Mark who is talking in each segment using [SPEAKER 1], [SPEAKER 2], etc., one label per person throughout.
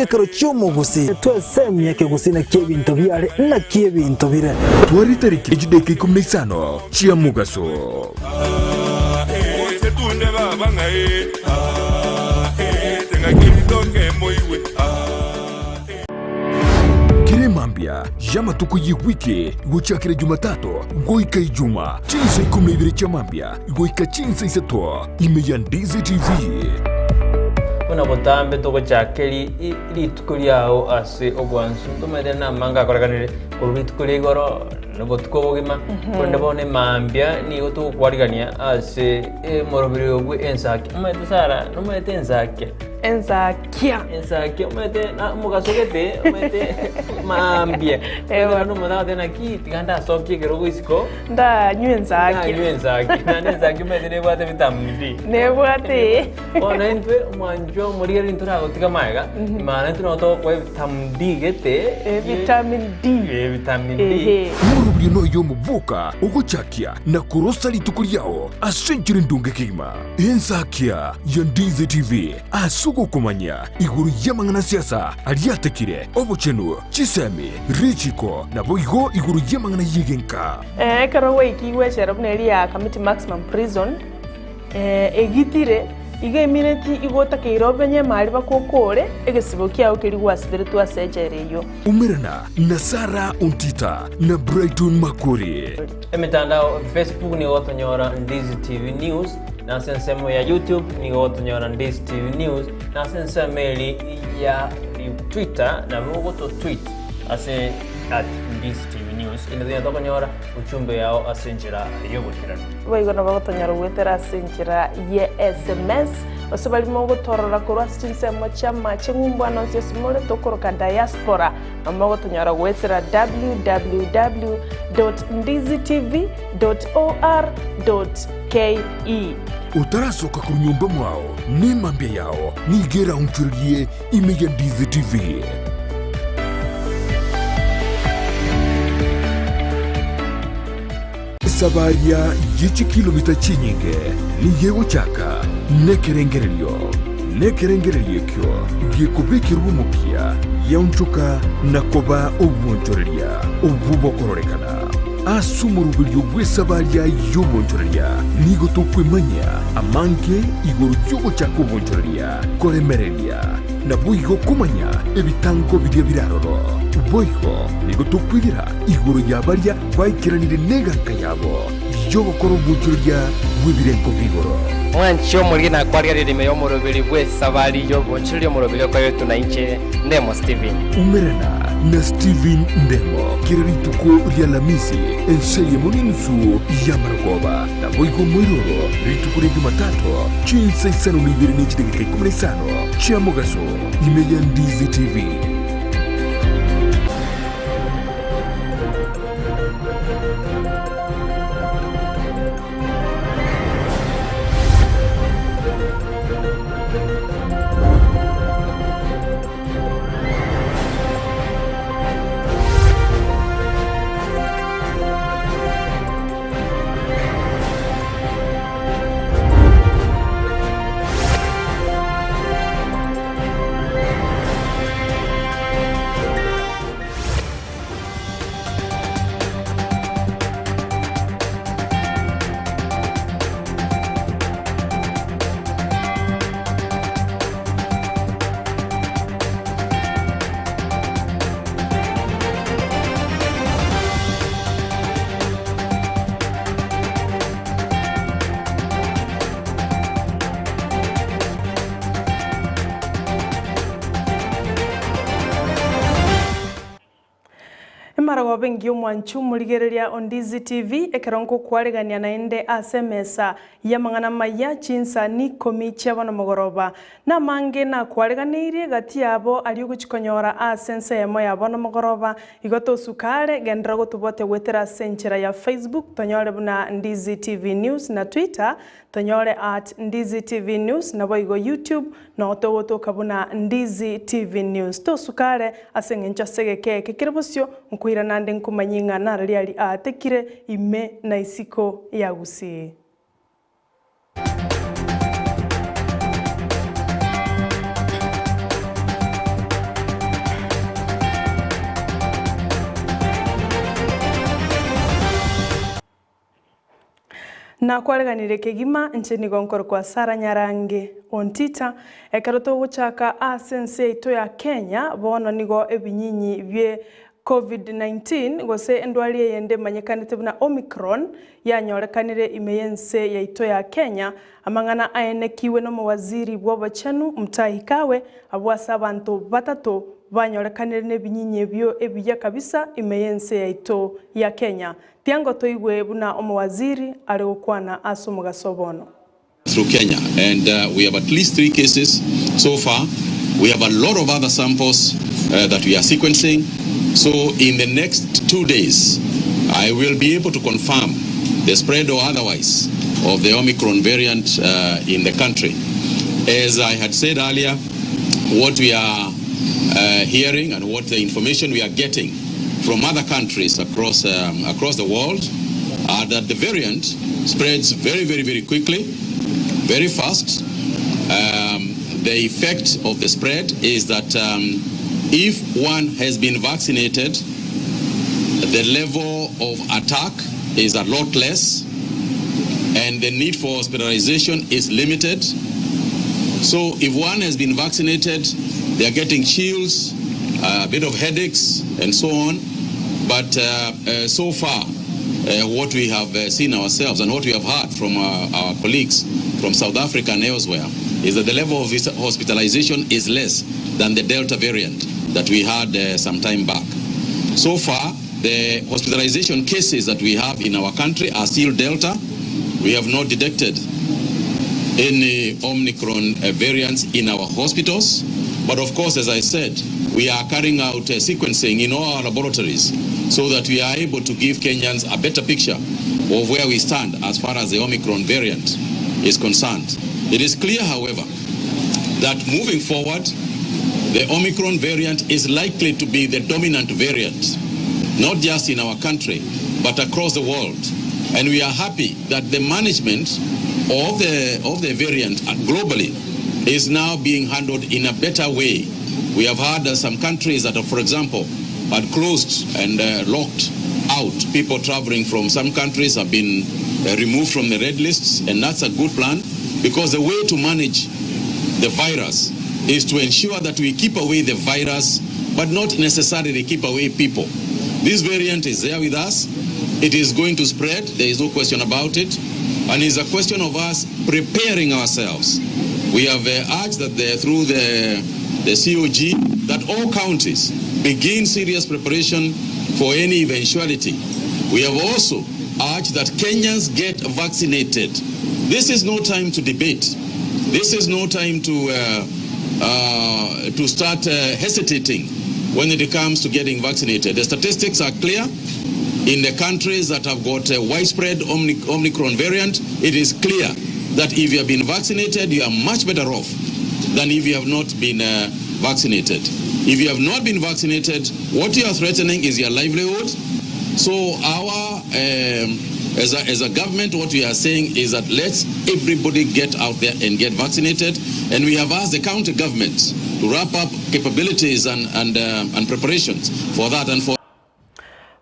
[SPEAKER 1] Egekero ki'omogusii. Twesemie ekegusii naki ebinto biare, naki ebinto bire.
[SPEAKER 2] Twara etariki chidaeka ikomi na isano chia mogaso. Kera emambia y'amatuko y'ewiki gochakera Jumatatu goika Ijuma, chinsa ikomi na ibere chia mambia goika chinsa isato, ime ya Ndizi TV.
[SPEAKER 3] Buna botambe togochaka rituko riao ase obwansu, ntomanyete namange akorekanire korwa rituko ria igoro na obotuko obogima, korende bono emambia nigo togokwarigania ase omoroberi bwe ensaki. Omanyete Sarah, nomanyete ensakia?
[SPEAKER 4] Ensakia.
[SPEAKER 3] Ensakia omanyete na omogaso gete, omanyete mambia,
[SPEAKER 4] Eeh.
[SPEAKER 3] omonto agoteba naki tiga ndasokie ekerogo isiko.
[SPEAKER 4] Ndanywe ensakia.
[SPEAKER 3] Ndanywe ensakia. Naende ensakia omanyete nebwate vitamin D.
[SPEAKER 4] Nebwate.
[SPEAKER 3] Bono intwe omwanchwa omorigereria ntoragotiga magega, maana intwe nabo togokoa evitamin D gete.
[SPEAKER 4] Vitamin D.
[SPEAKER 3] Eh, vitamin D.
[SPEAKER 4] Ehe.
[SPEAKER 2] Omorobio noyo omoboka ogochakia na korosa rituko riao ase enchera endonge kegima. Ensakia ya Ndizi TV ase ogokomanya igoro y'amang'ana a siasa aria atekire, obochenu, chisemi, richiko, naboigo igoro y'amang'ana y'egenka.
[SPEAKER 4] Ekero gwaikigwe echela buna eria ya Kamiti Maximum Prison, egitire, igo emineti igo otakeire obenye emari bakokore egesibo kiao keria gwasiberetwe ase echela eyio.
[SPEAKER 2] Umerana na Sarah Ontita na Brighton Makori.
[SPEAKER 3] Emetandao Facebook nigo gotonyora Ndizi TV News, na ase ensemo ya YouTube nigo gotonyora Ndizi TV News, na ase ensemo eri ya Twitter nabo ogoto tweet ase at Ndizi TV News inde tonya tokonyora ujumbe yao ase enchera y'oboikeranu.
[SPEAKER 4] Boigo nabo gotonyora goetera ase enchera ye sms, gose baria mogotorora korwa ase chinsemo chi'amache ng'umbu ande onsi ase more tokoroka diaspora. Nomogotonyora goetera www.ndizitv.or.ke.
[SPEAKER 2] Otarasoka korwa nyomba mwao, nemambia yao nigo eraonchorerie ime ya Ndizi TV. Esabaria ye chikilomita chinyinge nigo egochaka nekerengererio, nekerengererio ekio gekobekerwa omokia giaonchoka na koba obwonchoreria obwo bokororekana. Ase omoroberio bw'esabaria y'obwonchoreria nigo tokwemanyia amange igoro y'ogochaka obwonchoreria, koremereria, naboigo komanya ebitango biria bire aroro. Boigo nigo tokwegera igoro ya baria Baikeranire neganka yabo y'ogokora obwochoreria bw'ebirengo bi'igoro.
[SPEAKER 5] Mwanche omoriri na kwarigereria ime y'omoroberi bw'esabari y'obonchoreria omoroberi okoretwe na inche, Ndemo Stephen.
[SPEAKER 2] Umerana na Stephen Ndemo kera rituko ri'Alamisi ense eyemo n'enusu y'amarogoba, naboigo moiroro rituko ria Jumatatu chinsa isano na ibere ne chidakika ikomi na isano chia mogaso ime ya Ndizi TV.
[SPEAKER 4] Emarogoba engiya omwanchi omorigereria o Ndizi TV ekero nkokwaregania naende ase emesa y'amang'ana amaya chinsa nikomi chia bono mogoroba. Namange nakwareganeirie gati yabo aria ogochia konyora ase ense eyemo ya bono mogoroba. Igo tosuka are, genderera gotobwatia goetera ase enchera ya Facebook tonyore buna Ndizi TV News na Twitter Tonyore at Ndizi TV News naboigo YouTube noo togotoka buna Ndizi TV News. Tosuka are ase eng'encho ase egeka eke kere bosio nkoira nande nkomanyie ng'a narari aria aatekire ime na isiko ya Gusii. Nakwareganire kegima inche nigo nkorokwa Sarah Nyarange Ontita, ekero togochaka ase ense yaito ya Kenya, bono nigo ebinyinyi bie Covid-19 gose endwari eyende emanyekanete buna Omicron yanyorekanire ime y'ense yaito ya Kenya, amang'ana aenekiwe nomowaziri bw'obochenu Mutahi Kagwe abwo ase abanto batato banyorekanire nebinyinyi ebio ebiya kabisa ime y'ense yaito ya Kenya. Tiango toigwe buna omowaziri are gokwana ase omogaso bono.
[SPEAKER 6] Through Kenya and we have at least 3 cases so far, we have a lot of other samples that we are sequencing so in the next 2 days I will be able to confirm the spread or otherwise of the Omicron variant in the country. As I had said earlier, what we are hearing and what the information we are getting from other countries across, across the world are that the variant spreads very, very, very quickly, very fast. The effect of the spread is that if one has been vaccinated, the level of attack is a lot less and the need for hospitalization is limited. So if one has been vaccinated, they are getting chills, a bit of headaches, and so on. But so far, what we have seen ourselves and what we have heard from our colleagues from South Africa and elsewhere is that the level of hospitalization is less than the Delta variant that we had some time back. So far, the hospitalization cases that we have in our country are still Delta. We have not detected any Omicron variants in our hospitals. But of course, as I said, we are carrying out sequencing in all our laboratories so that we are able to give Kenyans a better picture of where we stand as far as the Omicron variant is concerned. It is clear, however, that moving forward, the Omicron variant is likely to be the dominant variant, not just in our country, but across the world. And we are happy that the management of the variant globally is now being handled in a better way. We have had some countries that, are, for example, had closed and locked out. People traveling from some countries have been removed from the red lists, and that's a good plan because the way to manage the virus is to ensure that we keep away the virus, but not necessarily keep away people. This variant is there with us. It is going to spread. There is no question about it. And it's a question of us preparing ourselves. We have urged that through the COG that all counties begin serious preparation for any eventuality. We have also urged that Kenyans get vaccinated. This is no time to debate. This is no time to start hesitating when it comes to getting vaccinated. The statistics are clear. In the countries that have got a widespread Omicron variant, it is clear that if you have been vaccinated, you are much better off than if you have not been vaccinated. If you have not been vaccinated, what you are threatening is your livelihood. So our, as a government, what we are saying is that let's everybody get out there and get vaccinated. And we have asked the county governments to wrap up capabilities and preparations for that and for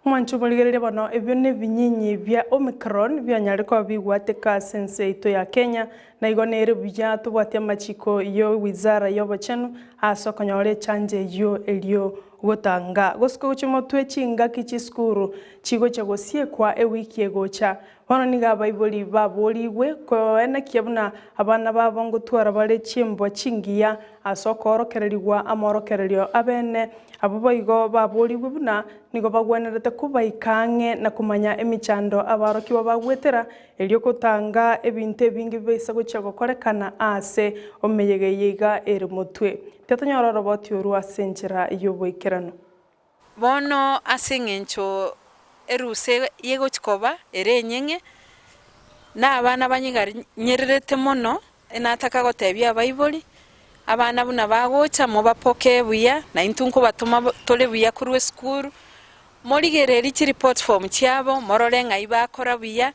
[SPEAKER 4] Mwancho morigereria bono ebio nebinyinyi bia Omicron byanyareko bigwateka ase ense yaito ya Kenya na igo nere buya tobwatia amachiko yo wizara y'obochenu ase okonyora echanjo eywo erio gotanga gosika gochia motwe chingaki chisukuru chigocha gosiekwa ewiki egocha bono niga abaibori baborigwe koenekia buna abana babo ngotwara bare chimbwa chingiya ase okorokereriwa amorokererio abene abo boigo baborigwe buna nigo bagwenerete kubaika na kumanya emichando abarokiwa bagwetera erio gotanga ebinto ebingi bibaisa gochia gokorekana ase omeyege iga ere motwe tetonyora roboti oru ase enchera y'oboikeranu
[SPEAKER 7] bono ase eng'encho eruse yegochikoba ere enyeng'e na abana banyiganyererete mono enataka gotebia abaibori abana buna bagocha mobapoke buya na intwe nkobatuma tore buya korwa esukuru morigereri chireport form chiabo morore ng'ai bakora buya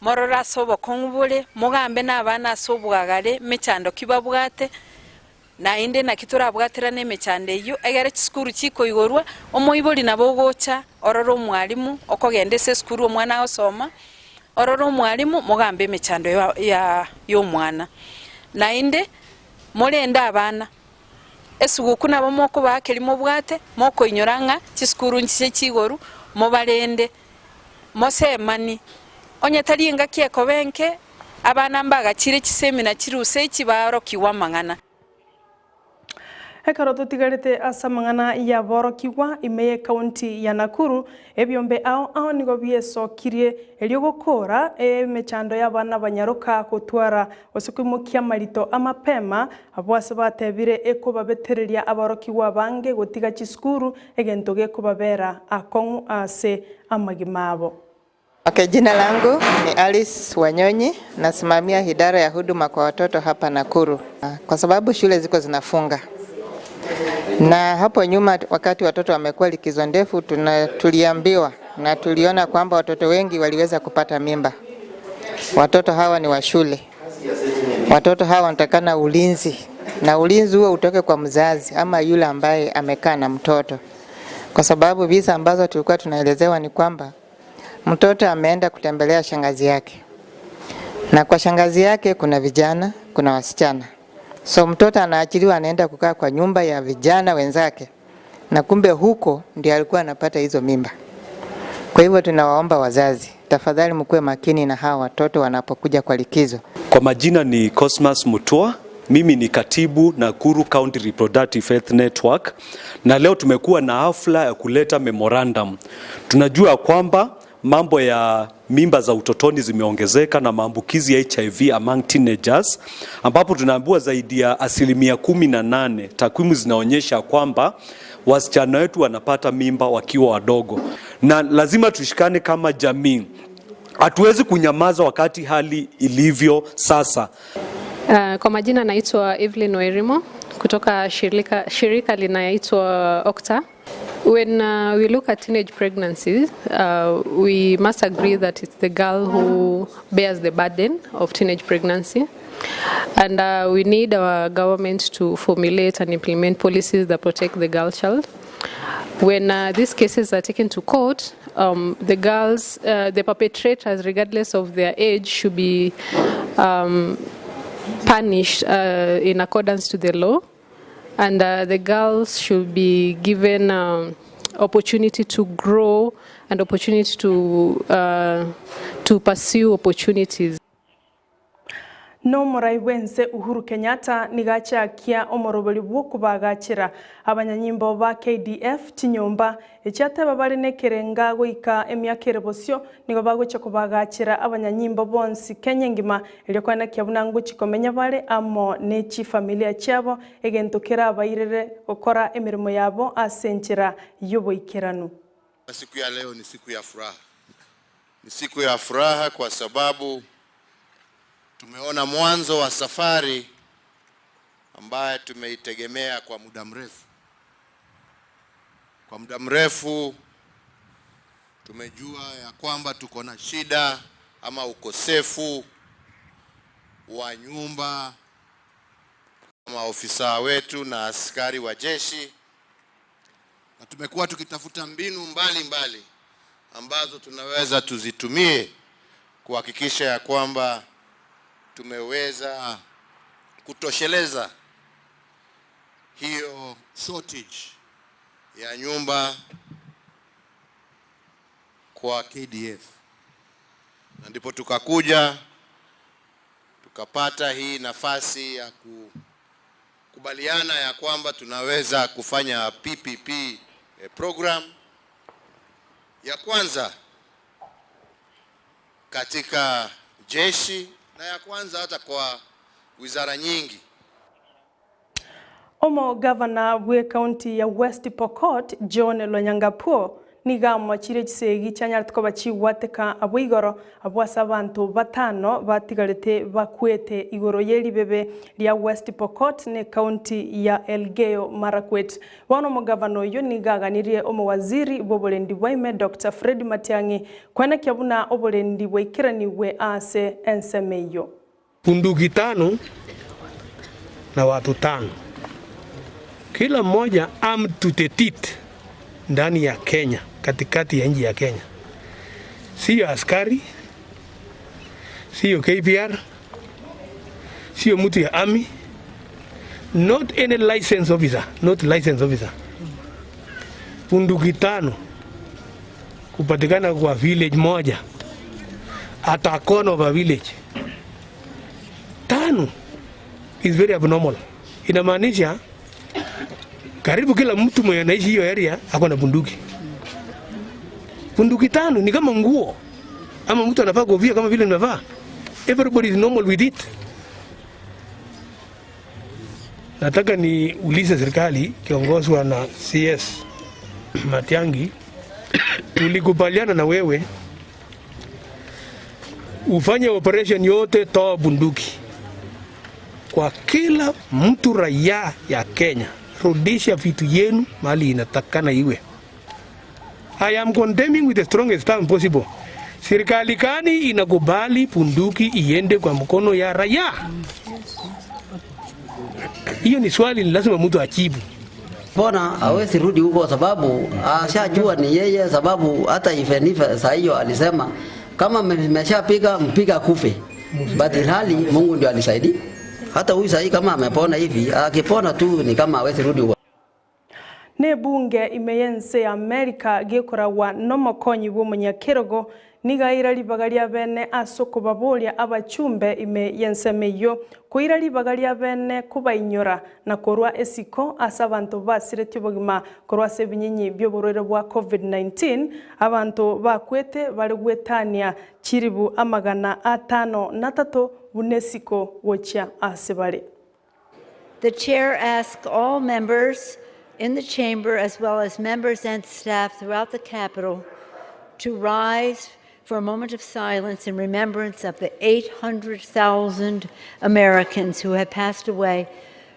[SPEAKER 7] morore ase obokong'u bore mogambe na abana ase obwagare mechando ki babwate naende naki torabwatera na emechando eywo egere chisukuru chikoigorwa omoibori nabo ogocha orore omwalimu okogenda ase esukuru omwana agosoma Orore omwalimu, mogambe emechando ya y'omwana. Naende morende abana. Esuguku nabo mokobaa keria mobwate, mokoinyora ng'a chisukuru nchiche chigoru, mobarende, mosemani. Onye tari engaki ekoba enke, abana mbagachire chisemina chirusa echi baorokigwe amang'ana.
[SPEAKER 4] Ekero totigarete ase amang'ana y'aborokigwa ime y'ecounty ya Nakuru, ebiombe ao ao nigo biesokirie erio gokora emechando y'abana banyaroka gotwara gose koimokia amarito amapema abwo ase batebire ekobabetereria aborokigwa abange gotiga chisukuru egento gekobabera akong'u ase amagima abo.
[SPEAKER 8] Okay, jina langu ni Alice Wanyonyi, nasimamia idara ya huduma kwa watoto hapa Nakuru. Kwa sababu shule ziko zinafunga na hapo nyuma wakati watoto wamekuwa likizo ndefu, tuliambiwa na tuliona kwamba watoto wengi waliweza kupata mimba. Watoto hawa ni wa shule, watoto hawa wanatakana ulinzi, na ulinzi huo utoke kwa mzazi ama yule ambaye amekaa na mtoto, kwa sababu visa ambazo tulikuwa tunaelezewa ni kwamba mtoto ameenda kutembelea shangazi yake, na kwa shangazi yake kuna vijana, kuna wasichana. So mtoto anaachiliwa, anaenda kukaa kwa nyumba ya vijana wenzake, na kumbe huko ndio alikuwa anapata hizo mimba. Kwa hivyo tunawaomba wazazi, tafadhali mkuwe makini na hawa watoto wanapokuja kwa likizo.
[SPEAKER 9] Kwa majina ni Cosmas Mutua, mimi ni katibu Nakuru County Reproductive Health Network, na leo tumekuwa na hafla ya kuleta memorandum. Tunajua kwamba mambo ya mimba za utotoni zimeongezeka na maambukizi ya HIV among teenagers, ambapo tunaambiwa zaidi ya 18%, takwimu zinaonyesha kwamba wasichana wetu wanapata mimba wakiwa wadogo, na lazima tushikane kama jamii. Hatuwezi kunyamaza wakati hali ilivyo sasa.
[SPEAKER 10] Kwa majina naitwa Evelyn Wairimo kutoka shirika linaitwa Okta. When we look at teenage pregnancies, we must agree that it's the girl who bears the burden of teenage pregnancy. And we need our government to formulate and implement policies that protect the girl child. When these cases are taken to court, the girls, the perpetrators, regardless of their age, should be punished in accordance to the law. And the girls should be given opportunity to grow and opportunity to pursue opportunities.
[SPEAKER 4] Nomorai bwense Uhuru Kenyatta nigachakia omorobori bw'okobagachera abanyanyimbo ba KDF chinyomba echiateba bare nekerenga goika emiaka ere bosio nigo bagocha kobagachera abanyanyimbo bonsi Kenya engima erio kwenekia buna ngochi komenya bare amo ne chifamilia chiabo egento kerabairere gokora emirimo yabo ase enchera y'oboikeranu.
[SPEAKER 11] Siku ya leo ni siku ya furaha, ni siku ya furaha kwa sababu tumeona mwanzo wa safari ambaye tumeitegemea kwa muda mrefu. Kwa muda mrefu tumejua ya kwamba tuko na shida ama ukosefu wa nyumba maofisa wetu na askari wa jeshi, na tumekuwa tukitafuta mbinu mbalimbali mbali ambazo tunaweza tuzitumie kuhakikisha ya kwamba tumeweza kutosheleza hiyo shortage ya nyumba kwa KDF, na ndipo tukakuja tukapata hii nafasi ya kukubaliana ya kwamba tunaweza kufanya PPP program ya kwanza katika jeshi na ya kwanza hata kwa wizara nyingi.
[SPEAKER 4] Omo governor bwe county ya West Pokot John Lonyangapuo nigamwachire chisegi chianyarete koba chigwateka abwo igoro abwo ase abanto batano batigarete bakwete igoro y'eribebe ria West Pokot ne county ya Elgeyo Marakwet. Bono omogavana oyo nigaganirie omowaziri bwa oborendi bwaime Dr. Fred Matiang'i kwenekia buna oborendi bwaikeraniwe ase ensemo eyo.
[SPEAKER 12] Bunduki 5 na watu 5, kila mmoja armed to the teeth ndani ya Kenya, katikati ya nchi ya Kenya. Sio askari, Sio KPR, sio mtu ya army, not any license officer, not license officer. Bunduki tano kupatikana kwa village moja at a corner of a village tano is very abnormal. Inamaanisha karibu kila mtu mwenye anaishi hiyo area ako na bunduki. Bunduki tano ni kama nguo ama mtu anavaa kofia kama vile nimevaa. Everybody is normal with it. Nataka niulize serikali kiongozwa na CS Matiang'i, tulikubaliana na wewe ufanye operation yote, toa bunduki kwa kila mtu raia ya Kenya, rudisha vitu yenu mahali inatakana iwe. I am condemning with the strongest term possible. Serikali gani inakubali bunduki iende kwa mkono ya raia? Hiyo ni swali ni lazima mtu ajibu.
[SPEAKER 13] Mbona hawezi rudi huko sababu ashajua ni yeye, sababu hata ifenife saa hiyo alisema kama mmeshapiga mpiga kufe, but ilhali Mungu ndio alisaidia. Hata huyu sahii kama amepona hivi, akipona tu ni kama hawezi rudi huko.
[SPEAKER 4] Nĩ bunge ime y'ense ya America gĩkoragwa nomokonyi bwa omonyakerogo nigaira ribaga ria bene ase okobaboria abachumbe ime y'ensemo eyio koira ribaga ria bene kobainyora na korwa esiko ase abanto basiretie obogima korwa ase ebinyinyi bia oborwaire bwa COVID-19 abanto bakwete bare gwetania chiribu amagana atano na atato buna esiko gochia ase bare.
[SPEAKER 14] The chair asks all members in the chamber, as well as members and staff throughout the Capitol, to rise for a moment of silence in remembrance of the 800,000 Americans who have passed away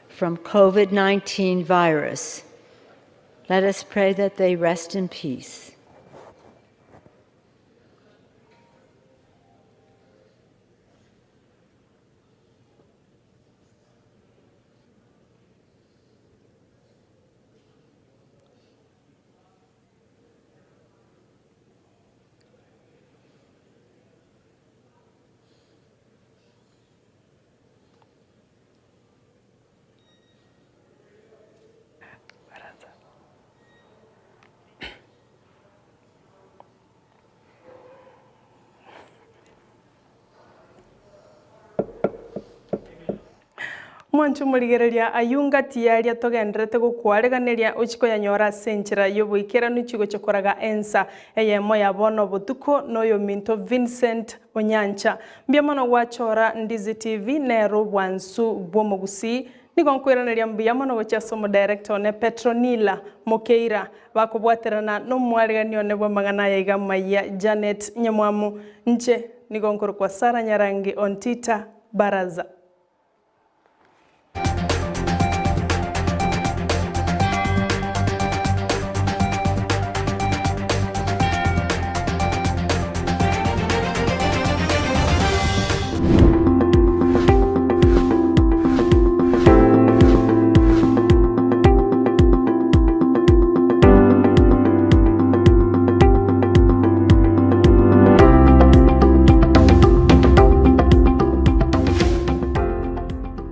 [SPEAKER 14] from COVID 19 virus. Let us pray that they rest in peace.
[SPEAKER 4] Mwancho morigereria ayunga tiaria togenderete gokwareganeria ochikoyanyora ase enchera ya oboikeranu chigocha koraga ensa eyemo ya bono botuko noyo minto Vincent Onyancha. Mbuya mono gwachora Ndizi TV nero obwansu bw'omogusii nigo nkoiraneria mbuya mono gochia ase omodirector one Petronila Mokeira bakobwaterana na omwaregani one bw'amang'ana aya iga maiya Janet Nyamwamu. Inche nigo nkorokwa Sarah Nyarangi Ontita Baraza.